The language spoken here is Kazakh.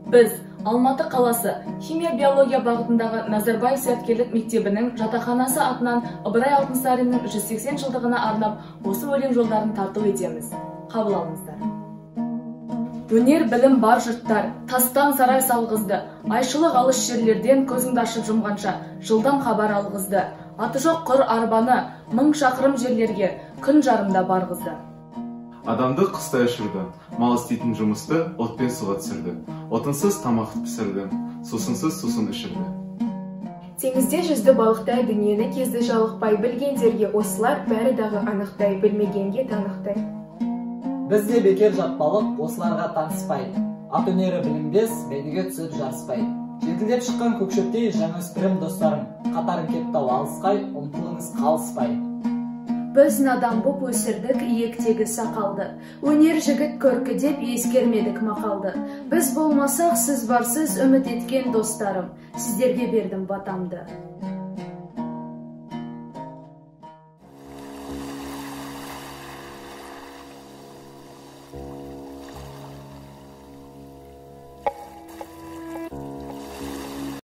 Біз Алматы қаласы химия-биология бағытындағы Назарбаев зияткерлік мектебінің жатақханасы атынан Ыбырай Алтынсариннің 180 жылдығына арнап осы өлең жолдарын тарту етеміз. Қабыл алыңыздар. Өнер білім бар жұрттар, тастан сарай салғызды, айшылық алыс жерлерден көзіңді ашып жұмғанша жылдам хабар алғызды. Аты жоқ құр арбаны 1000 шақырым жерлерге күн жарымда барғызды. Адамды құстай ұшырды, мал істейтін жұмысты отпен суға түсірді, отынсыз тамақ пісірді, сусынсыз сусын ішірді. Теңізде жүзді балықтай, дүниені кезді жалықпай, білгендерге осылар бәрі дағы анықтай, білмегенге танықтай. Біз де бекер жатпалық, осыларға таныспай, ат өнері білінбес, бәйгеге түсіп жарыспай. Жетілдеп шыққан көкшөптей жаңа өспірім достарым, қатарың кетті-ау алысқай, ұмтылыңыз қалыспай. Біз надан боп өсірдік иектегі сақалды, өнер жігіт көркі деп ескермедік мақалды. Біз болмасақ, сіз барсыз үміт еткен достарым, сіздерге бердім батамды.